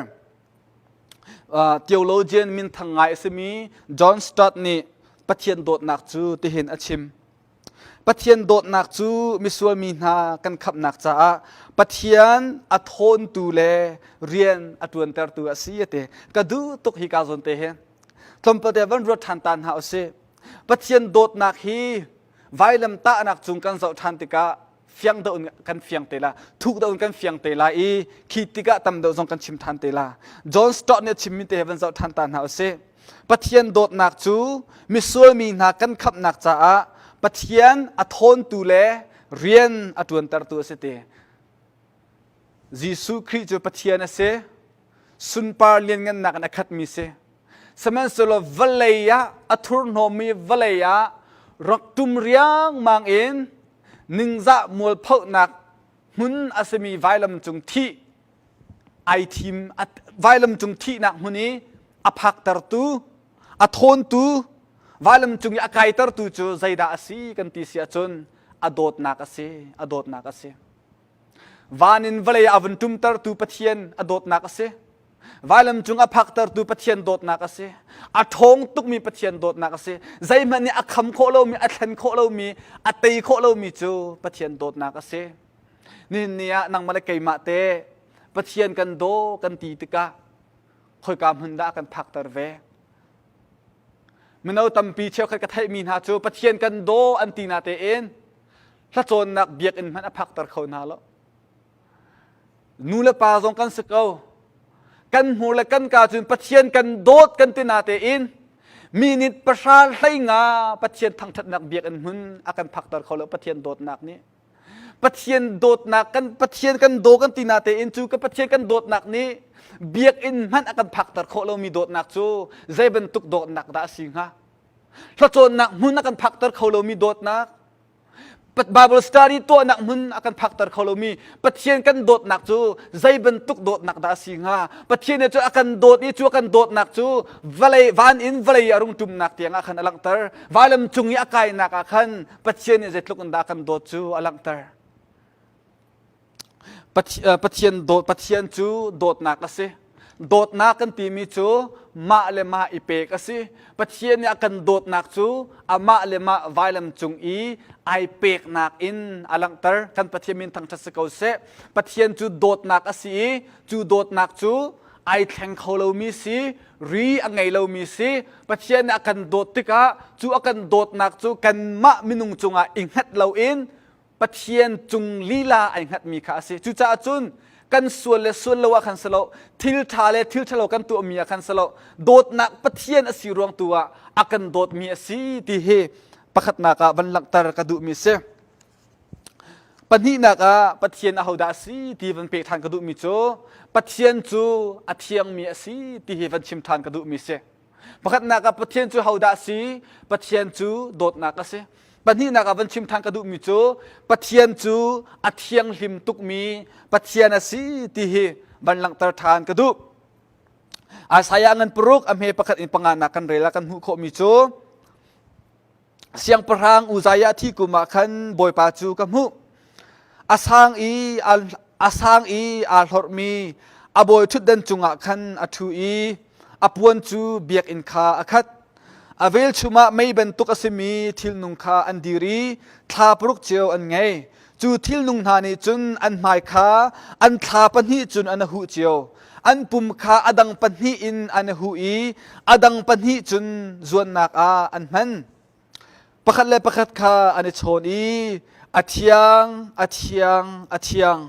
Theologian minthang ngai a simi John Stott nih Pathian dawtnak cu tihin a chim. Pathian dawtnak cu misual mi hna kan khamhnak caah Pathian a thawntu le rian a ṭuantertu a si a ti. Ka duh tuk hi ka zawn te hi. Tlawmpal te van ruat ṭhan ta hna usih. Pathian dawtnak hi vailam tahnak cung kan zoh ṭhan tikah fiang deuh in kan fiang te la thuk deuh in kan fiang te la i khi tikah tam deuh zong kan chim ṭhan te la. John Stott nih a chimmi te he van zoh ṭhan ta hna usih. Pathian dawtnak cu misual mi hna kan khamhnak caah Pathian a thawntu le rian a ṭuantertu a si ti. Jesuh Khrih cu Pathian a si. Sunpar lianngannak in a khatmi si. Sihmanhsehlaw vawlei ah a thurhnawmmi vawlei ah rak ṭum riangmang in ningzah mualphohnak hmun a simi vailam cung thih ai thim vailam cung thihnak hmun i a phaktertu a thawntu vailam cung i a kaitertu cu zeidah a si kan ti si ahcun a dawtnak a si a dawtnak a si. Van in vawlei a vun ṭumtertu Pathian a dawtnak a si. Vailam cung a phaktertu Pathian dawtnak a si. A ṭhawng tukmi Pathian dawtnak a si. Zeihmanh nih a kham khawh lomi a thlen khawh lomi a tei khawh lomi cu Pathian dawtnak a si. Nihin ni ah nangmah le keimah te Pathian kan daw kan ti tikah khoika hmun dah kan phakter ve? Mino tampi cheukhat ka theihmi hna cu Pathian kan daw an ti na tein hlacawnnak biakinn hmanh a phakter kho hna lo. Nu le pa zong kan si ko. Kan hmur le kan ka cun Pathian kan dawt kan ti na tein minute pahra hlei nga Pathian thangṭhatnak biakinn hmun a kan phakter kho lo Pathian dawtnak nih. Pathian dawtnak kan Pathian kan daw kan ti na tein cu ka Pathian kan dawtnak nih biakinn hmanh a kan phakter khawh lomi dawtnak cu zei bantuk dawtnak dah a si hnga? Hlacawnnak hmun a kan phakter kho lomi dawtnak Bible study tuahnak hmun a kan phakter kho lomi Pathian kan dawtnak cu zei bantuk dawtnak dah a si hnga? Pathian nih cu a kan dawt i cu a kan dawtnak cu vawlei van in vawlei a rung ṭumnak tiang ah khan a langhter. Vailam cung i a kainak ah khan Pathian nih zeitluk in dah kan dawt cu a langhter. Pathian dawt Pathian cu dawtnak a si. Dawtnak kan timi cu mah le mah i pek a si. Pathian nih a kan dawtnak cu amah le mah vailam cung i ai peknak in a langhter. Kan Pathian min thangṭhat si ko seh. Pathian cu dawtnak a si i cu dawtnak cu ai thleng kho lomi si, ri a ngei lomi si. Pathian nih a kan dawt tikah cu a kan dawtnak cu kanmah minung cungah i hngat loin Pathian cung lila ai hngatmi kha a si. Cucaah cun kan sual le sual lo ah khan si lo, thil ṭha le thil ṭhalo kan tuahmi ah khan si lo, dawtnak Pathian a si ruang tu ah a kan dawtmi a si ti hi pakhatnak ah van langhter ka duhmi si. Pahnihnak ah Pathian ahodah a si ti van peh ṭhan ka duhmi cu Pathian cu a thiangmi a si ti hi van chim ṭhan ka duhmi si. Pakhatnak ah Pathian cu hodah a si? Pathian cu dawtnak a si. Pahnihnak ah van chim ṭhan ka duhmi cu Pathian cu a thianghlim tukmi Pathian a si ti hi van langhter ṭhan ka duh. Isaiah ngan paruk a hme pakhat in panganak kan rel ah kan hmuh khawhmi cu Siangpahrang Uzziah thi kum ah khan Bawipa cu ka hmuh. A sang i a sang i aa hlorhmi a bawi ṭhutdan cungah khan a ṭhu i a puan cu biakinn kha a khat. A velchum ah mei bantuk a simi thilnung kha an dir i thla paruk cio an ngei. Cu thilnung hna nih cun an hmai kha an thla pahnih cun an a huh cio. An pum kha a dang pahnih in an i huh i a dang pahnih cun zuannak ah an hman. Pakhat le pakhat kha an i chawn i a thiang, a thiang, a thiang.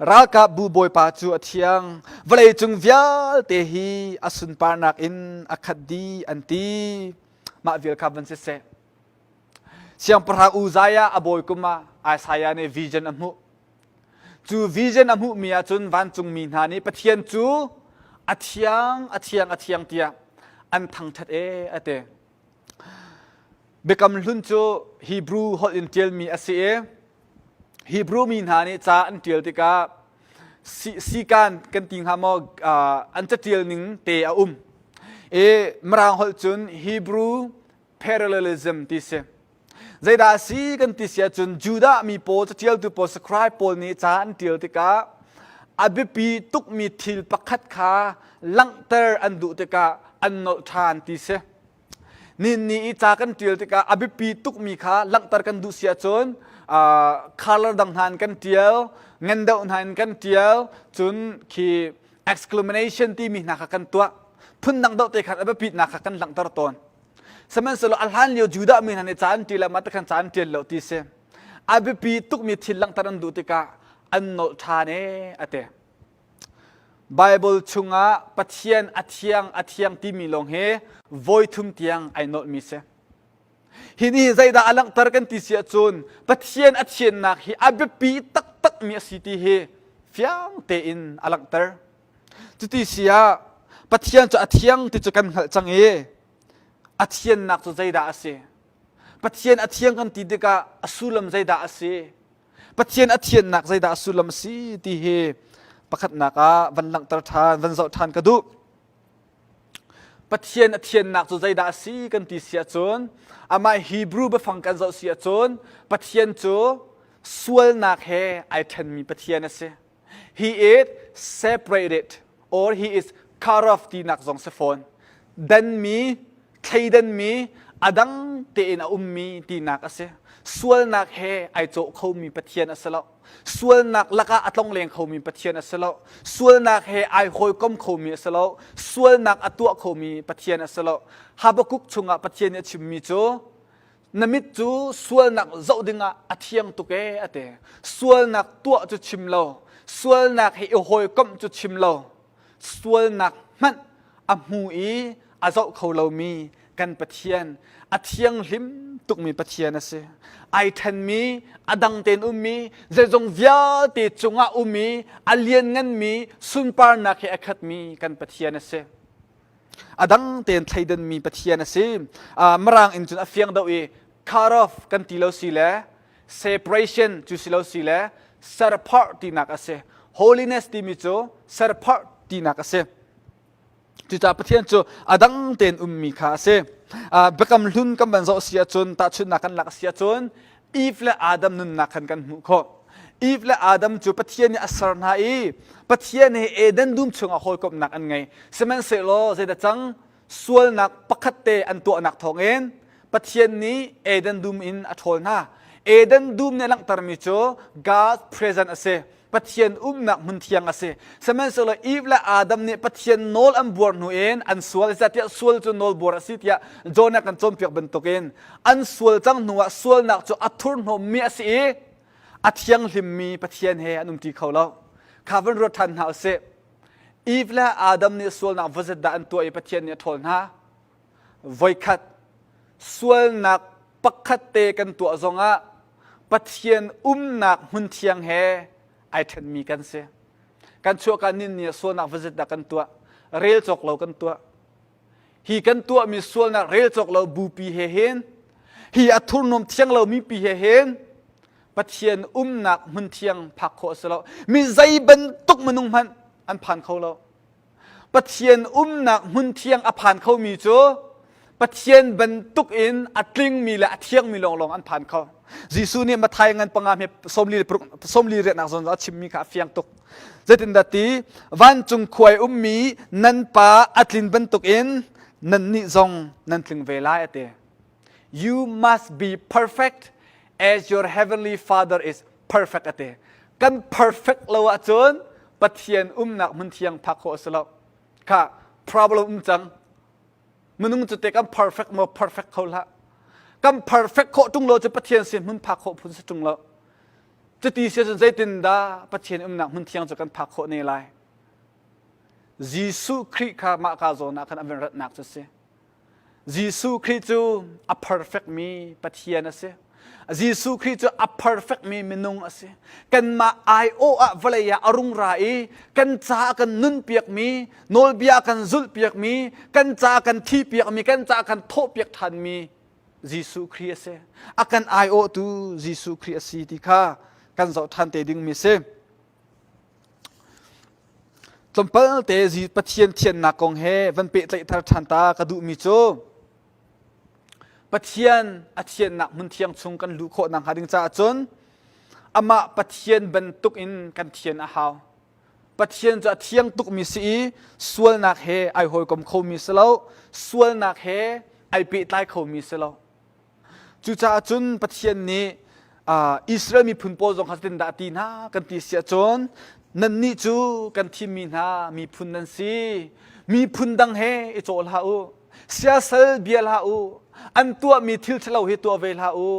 Ralkapbu Bawipa cu a thiang. Vawleicung vialte hi a sunparnak in a khat dih an ti. Mah vial kha van siseh. Siangpahrang Uzziah a bawi kum ah Isaiah nih vision a hmuh. Cu vision a hmuhmi ahcun vancungmi hna nih Pathian cu a thiang, a thiang, a thiang tiah an thangṭhat ee a ti. Biakam Hlun cu Hebrew holh in ṭialmi a si i. Hebrew mi hna nih ca an ṭial tikah sikan kan ti hnga maw an caṭial ning te a um. I Mirang holh cun Hebrew parallelism ti si. Zeidah a si kan ti si ahcun Judah mi pawl caṭialtu pawl scribe pawl nih ca an ṭial tikah a biapi tukmi thil pakhat kha langhter an duh tikah an nolh ṭhan ti si. Ni i ca kan ṭial tikah a biapi tukmi kha langhter kan duh si ahcun color dang hna in kan ṭial, ngan deuh hna in kan ṭial, cun khi exclamation timi hna kha kan tuah. Phundang deuh te khan a biapitnak kha kan langhter tawn. Sihmanhsehlaw a hlan lio Judah mi hna nih ca an ṭial ah mah ti khan ca an ṭial lo ti si. A biapi tukmi thil langhter an duh tikah an nolh ṭhan ee a ti. Baibal chungah Pathian a thiang a thiang timi lawng hi voithum tiang ai nolhmi si. Hi nih zeidah a langhter kan ti si ahcun Pathian a thiannak hi a biapi taktakmi a si ti hi fiang tein a langhter. Cuti si ah Pathian cu a thiang ti cu kan hngalh cang i a thiannak cu zeidah a si? Pathian a thiang kan ti tikah a sullam zeidah a si? Pathian a thiannak zeidah a sullam a si ti hi pakhatnak ah van langhter ṭhan, van zoh ṭhan ka duh. Pathian a thiannak cu zeidah a si kan ti si ahcun amah Hebrew biafang kan zoh si ahcun Pathian cu sualnak he ai ṭhenmi Pathian a si. He is separated or he is cut off tinak zong si fawn. Danmi, thleidanmi, a dang tein a ummi tinak a si. Sualnak he ai cawh khomi Pathian a si lo. Sualnak lakah a tlongleng khomi Pathian a si lo. Sualnak he ai hawikom khomi a si lo. Sualnak a tuah khomi Pathian a si lo. Habakkuk chungah Pathian nih a chimmi cu na mit cu sualnak zoh dingah a thiang tuk ee a ti. Sualnak tuah cu chim lo. Sualnak he i hawikomh cu chim lo. Sualnak hmanh a hmu i a zoh kho lomi kan Pathian a thianghlim tukmi Pathian a si. Ai ṭhenmi, a dang tein ummi, zeizong vialte cungah ummi, a liannganmi sunparnak he a khatmi kan Pathian a si. A dang tein thleidanmi Pathian a si. Mirang in cun a fiang deuh i cut off kan ti lo si le separation cu si lo si le set apart tinak a si. Holiness timi cu set apart tinak a si. Cucaah Pathian cu a dang tein ummi kha a si. Biakam hlun kan van zoh si ahcun tahchunhnak kan lak si ahcun Eve le Adam nunnak khan kan hmuh khawh. Eve le Adam cu Pathian nih a ser hna i Pathian he Eden dum chungah hawikomhnak an ngei. Sihmanhsehlaw zeidah cang? Sualnak pakhat te an tuahnak thawngin Pathian nih Eden dum in a ṭhawl hna. Eden dum nih a langhtermi cu God's presence a si. Pathian umnak hmun thiang a si. Sihmanhsehlaw Eve le Adam nih Pathian nawl an buar hnu in an sual tiah sual cu nawl buar a si tiah John a kan cawnpiak bantukin an sual cang hnu ah sualnak cu a thurhnawmmi a si i a thianghlimmi Pathian he an umṭi kho lo. Kha van ruat ṭhan hna usih. Eve le Adam nih sualnak vazet dah an tuah i Pathian nih a ṭhawl hna? Voikhat sualnak pakhat te kan tuah zongah Pathian umnak hmun thiang he ai ṭhenmi kan si. Kan chuahka nin ni ah sualnak vazet dah kan tuah? Rel cawk lo kan tuah. Hi kan tuahmi sualnak rel cawk lo bupi he hin hi a thurhnawm thiang lomi pi he hin Pathian umnak hmun thiang phak khawh a si lo. Mi zei bantuk minung hmanh an phan kho lo. Pathian umnak hmun thiang a phan khomi cu Pathian bantuk in a tlingmi le a thiangmi lawnglawng an phan kho. Jesuh nih Matthai ngan panga hme 48 riatnak zawn a chimmi kha a fiang tuk. Zeitindah ti vancung khuai ummi nan pa a tlin bantuk in nannih zong nan tling ve lai a ti. You must be perfect as your heavenly father is perfect a ti. Kan perfect lo ahcun Pathian umnak hmun thiang phak khawh a si lo. Kha problem um cang. Minung cu te kan perfect maw perfect kho hlah. Kan perfect khawh ṭung lo cu Pathian sin hmun phak khawh phun si ṭung lo. Cuti si cun zeitindah Pathian umnak hmun thiang cu kan phak khawh ne lai? Jesuh Khrih kha mah ka zawn ah khan a van ratnak cu si. Jesuh Khrih cu a perfect mi Pathian a si. Jesuh Khrih cu a perfect mi minung a si. Kanmah aiawh ah vawlei ah a rung ra i kan caah kan nunpiak mi, nawlbia kan zulhpiak mi, kan caah kan thihpiak mi, kan caah kan thawhpiak ṭhan mi Jesuh Khrih a si. A kan aiawhtu Jesuh Khrih a si ti kha kan zoh ṭhan te dingmi si. Tlawmpal te Pathian thiannak kong he van pehtlaih thar ṭhan ta ka duhmi cu Pathian a thiannak hmun thiang chung kan luh khawh nakhnga ding caah cun amah Pathian bantuk in kan thian a hau. Pathian cu a thiang tukmi si i sualnak he ai hawikom khomi si lo, sualnak he ai pehtlai khomi si lo. Cucaah cun Pathian nih Israel miphun pawl zong kha zeitindah a ti hna kan ti si ahcun nannih cu kan thimmi hna miphun nan si. Miphun dang he i cawh hlah u. Siasal bia hlah u. An tuahmi thil ṭhalo hi tuah ve hlah u.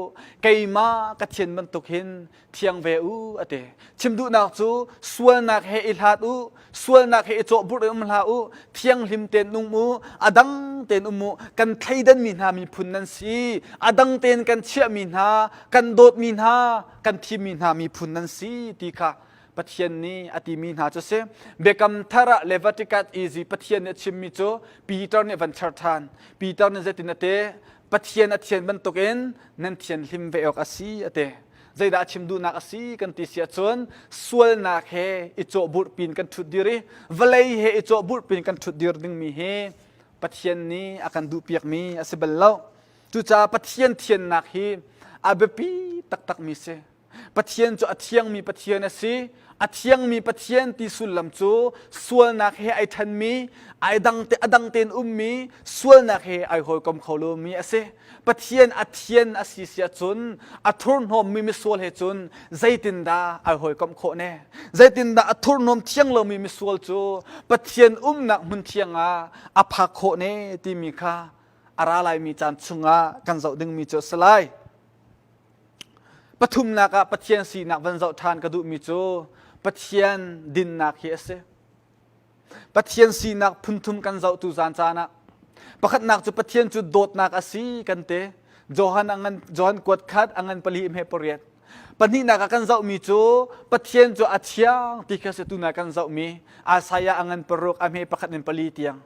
Keimah ka thian bantuk hin thiang ve u a ti. Chim duhnak cu sualnak he i hlat u, sualnak he i cawhburh in um hlah u, thianghlim tein um u, a dang tein um u, kan thleidanmi hna miphun nan si, a dang tein kan chiahmi hna, kan dawtmi hna, kan thimmi hna miphun nan si ti kha Pathian nih a timi hna cu si. Biakam thar ah Leviticus i Pathian nih a chimmi cu Peter nih van char ṭhan. Peter nih zeitin a ti? Pathian a thian bantukin nan thianhlim ve awk a si a ti. Zeidah a chim duhnak a si kan ti si ahcun sualnak he i cawhburh pin kan ṭhut dir i vawlei he i cawhburh pin kan ṭhut dir dingmi hi Pathian nih a kan duhpiakmi a si bal lo. Cucaah Pathian thiannak hi a biapi taktakmi si. Pathian cu a thiangmi Pathian a si. A thiangmi Pathian ti sullam cu sualnak he ai ṭhenmi, ai dang te a dang tein ummi, sualnak he ai hawikom kho lomi a si. Pathian a thian a si si ahcun a thurhnawmmi misual he cun zeitindah ai hawikomh khawh ne? Zeitindah a thurhnawm thiang lomi misual cu Pathian umnak hmun thiang ah a phak khawh ne timi kha a ra laimi caan chungah kan zoh dingmi cu a si lai. Pathumnak ah Pathian sinak van zoh ṭhan ka duhmi cu Pathian dinnak hi a si. Pathian sinak phunthum kan zoh tu zan caan ah pakhatnak cu Pathian cu dawtnak a si kan ti. Johan a ngan Johan kuat khat a ngan pali hme pariat. Pahnihnak ah kan zohmi cu Pathian cu a thiang ti kha si tuna kan zohmi Isaiah a ngan paruk a hme pakhat in pali tiang.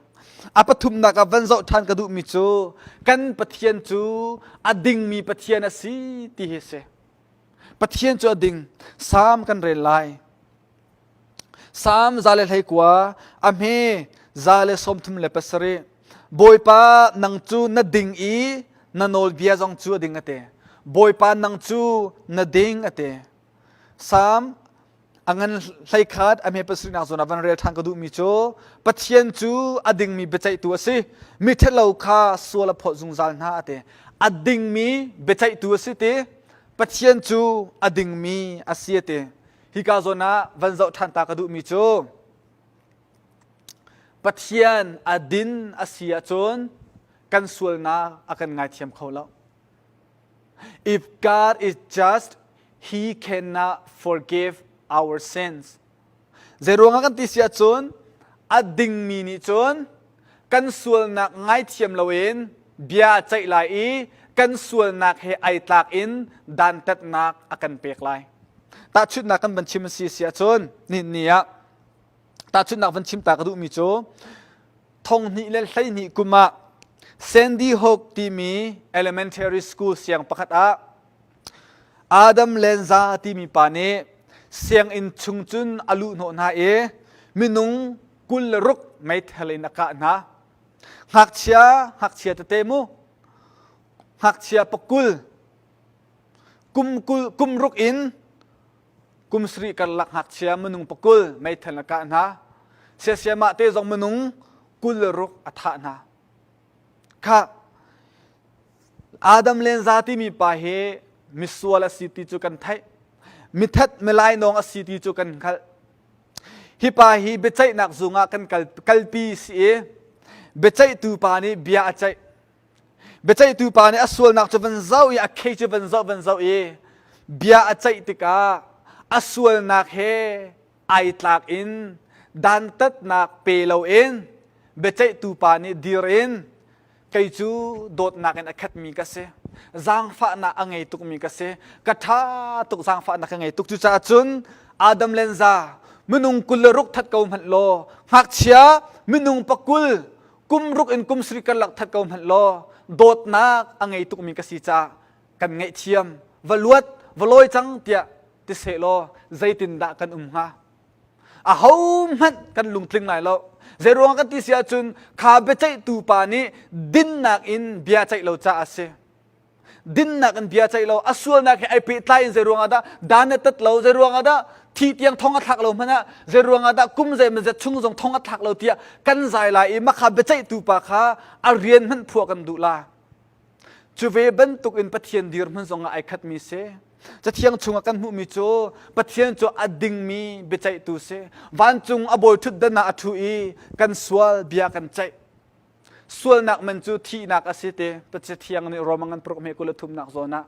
A pathumnak ah van zoh ṭhan ka duhmi cu kan Pathian cu a dingmi Pathian a si ti hi si. Pathian cu a ding. Salm kan rel lai. Salm 121 a hme 137. Bawipa nang cu na ding i na nawlbia zong cu a ding a ti. Bawipa nang cu na ding a ti. Salm a ngan hleikhat a hme pasarihnak zawn ah van rel ṭhan ka duhmi cu Pathian cu a dingmi biaceihtu a si. Miṭhalo kha sual a phawt zungzal hna a ti. A dingmi biaceihtu a si ti. Pathian cu a dingmi a si a ti. Hika zawn ah van zoh ṭhan ta ka duhmi cu Pathian a din a si ahcun kan sualnak a kan ngaithiam kho lo. If God is just, he cannot forgive our sins. Zeiruangah kan ti si ahcun a dingmi nih cun kan sualnak ngaithiam loin bia a ceih lai i kan sualnak he ai tlak in dantatnak a kan pek lai. Tahchunhnak kan van chim a si si ahcun nihin ni ah tahchunhnak van chim ta ka duhmi cu 2012 kum ah Sandy Hook timi elementary school siang pakhat ah Adam Lanza timi pa nih sianginn chung cun a luh hnawh hna i minung 26 meithal in a kah hna. Ngakchia, ngakchia tete mu, ngakchia pakul, kum kul, kum ruk in kum sarih karlak ngakchia minung pakul meithal a kah hna. Siasiamah te zong minung 26 a thah hna. Kha Adam Lenza timi pa hi misual a si ti cu kan theih. Mithat milainawng a si ti cu kan hngalh. Hi pa hi biaceihnak zung ah kan kal, kalpi si i biaceihtu pa nih bia a ceih. Biaceihtu pa nih a sualnak cu van zoh i a khei cu van zoh van zoh i bia a ceih tikah a sualnak he ai tlak in dantatnak pe loin biaceihtu pa nih dir in kei cu dawtnak in a khatmi ka si zaangfahnak a ngei tukmi ka si ka ṭha tuk zaangfahnak ka ngei tuk cucaah cun Adam Lenza minung 26 that ko hmanh law ngakchia minung pakul kum ruk in kum sarih karlak that ko hmanh law dawtnak a ngei tukmi ka si caah kan ngaihthiam va luat va lawi cang tiah. ti sehlaw zeitindah kan um hnga? Ahohmanh kan lungtling lai lo. Zeiruang kan ti si ahcun kha biaceihtu pa nih dinnak in bia ceih lo caah a si. Dinnak in bia ceih lo, a sualnak he ai pehtlai in zeiruang ah dah dan a tat lo, zeiruang ah dah thi tiang thong a thlak lo hmanh ah zeiruang ah dah kum zeimawzat chung zong thong a thlak lo tiah kan zai lai i makha biaceihtu pa kha a rian hmanh phuah kan duh la. Cu ve bantuk in Pathian dirhmun zongah ai khatmi si. Cathiang chungah kan hmuhmi cu Pathian cu a dingmi biaceihtu si. Vancung a bawi ṭhutdan ah a ṭhu i kan sual bia kan ceih. Sualnak man cu thihnak a si ti Pathian nih Roma ngan paruk hme 23 nak zawn ah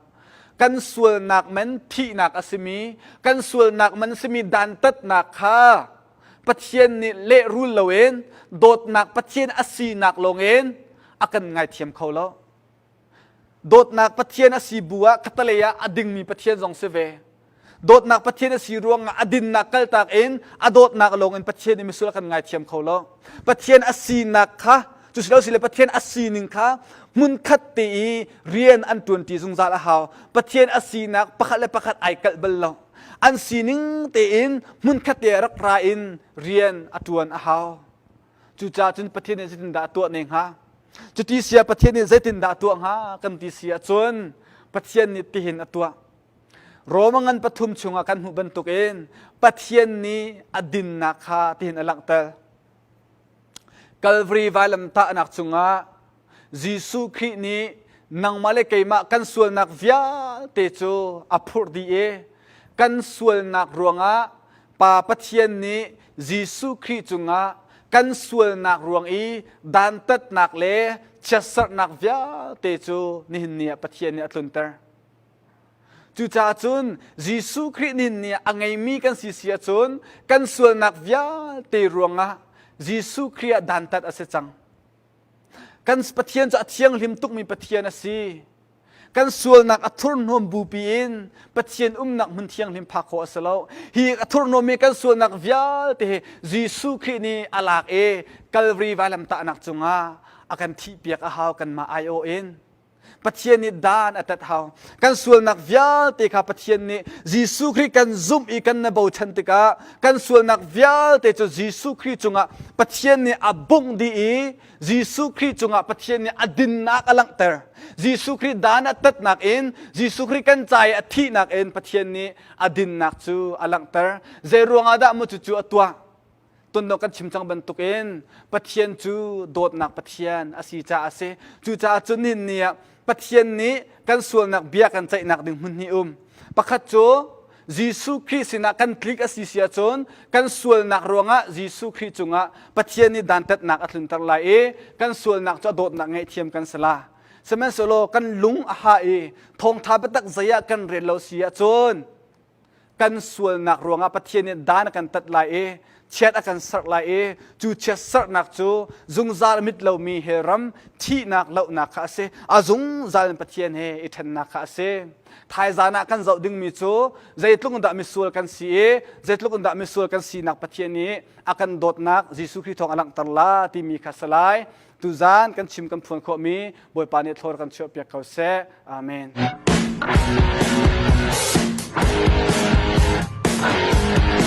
kan sualnak man thihnak a simi kan sualnak man simi dantatnak kha Pathian nih lehrul loin dawtnak Pathian a sinak lawngin a kan ngaithiam kho lo. Dawtnak Pathian a si bu ah khatalei ah a dingmi Pathian zong si ve. Dawtnak Pathian a si ruangah a dinnak kaltak in a dawtnak lawngin Pathian nih misual a kan ngaithiam kho lo. Pathian a sinak kha cu si lo sile Pathian a sining kha hmunkhat te i rian an ṭuanṭi zungzal a hau. Pathian a sinak pakhat le pakhat ai kalh bal lo. An sining tein hmunkhat te rak ra in rian a ṭuan a hau. Cucaah cun Pathian nih zeitindah a tuah ne hnga? Cuti sia Pathian nih zeitindah a tuah hnga kan ti si ahcun Pathian nih tihin a tuah. Roma ngan pathum chungah kan hmuh bantukin Pathian nih a dinnak kha tihin a langhter. Calvary vailamtahnak cungah Jesuh Khrih nih nangmah le keimah kan sualnak vialte cu a phurh dih i kan sualnak ruangah Pa Pathian nih Jesuh Khrih cungah kan sualnak ruang i dantatnak le chiatserhnak vialte cu nihin ni ah Pathian nih a tlunter. Cucaah cun Jesuh Khrih nihin ni ah a ngeimi kan si si ahcun kan sualnak vialte ruangah Jesuh Khrih ah dantat a si cang. Kan Pathian cu a thianghlim tukmi Pathian a si. Kan sualnak a thurhnawm bupi in Pathian umnak hmun thianghlim phak khawh a si lo. Hi a thurhnawmmi kan sualnak vialte hi Jesuh Khrih nih a lak i Calvary vailamtahnak cungah a kan thihpiak a hau kanmah aiawh in. Pathian nih dan a tat hau. Kan sualnak vialte kha Pathian nih Jesuh Khrih kan zumh i kan na bochan tikah kan sualnak vialte cu Jesuh Khrih cungah Pathian nih a bungh dih i Jesuh Khrih cungah Pathian nih a dinnak a langhter. Jesuh Khrih dan a tatnak in Jesuh Khrih kan ca i a thihnak in Pathian nih a dinnak cu a langhter. Zei ruangah dah maw cucu a tuah? Tuan kan chim cang bantukin Pathian cu dawtnak Pathian a si caah a si. Cucaah cun nihin ni ah Pathian nih kan sualnak bia kan ceihnak ding hmun hnih um. Pakhat cu Jesuh Khrih sinah kan tlik a si si ahcun kan sualnak ruangah Jesuh Khrih cungah Pathian nih dantatnak a tlunter lai i kan sualnak cu a dawtnak ngaihthiam kan si la. Sihmanhsehlaw kan lung a ha i thawngtha biatak zei ah kan rel lo si ahcun kan sualnak ruangah Pathian nih dan a kan tat lai i chiat a kan serh lai i cu chiat serhnak cu zungzal a mit lomi he ram thihnak lohnak kha a si. A zungzal in Pathian he i ṭhennak kha a si. Thaizan ah kan zoh dingmi cu zeitluk in dah misual kan si i zeitluk in dah misual kan sinak Pathian nih a kan dawtnak Jesuh Khrih thawng a langhter la timi kha si lai. Tuzan kan chim kan phuan khawhmi Bawipa nih thlawr kan chuahpiak ko seh. Amen.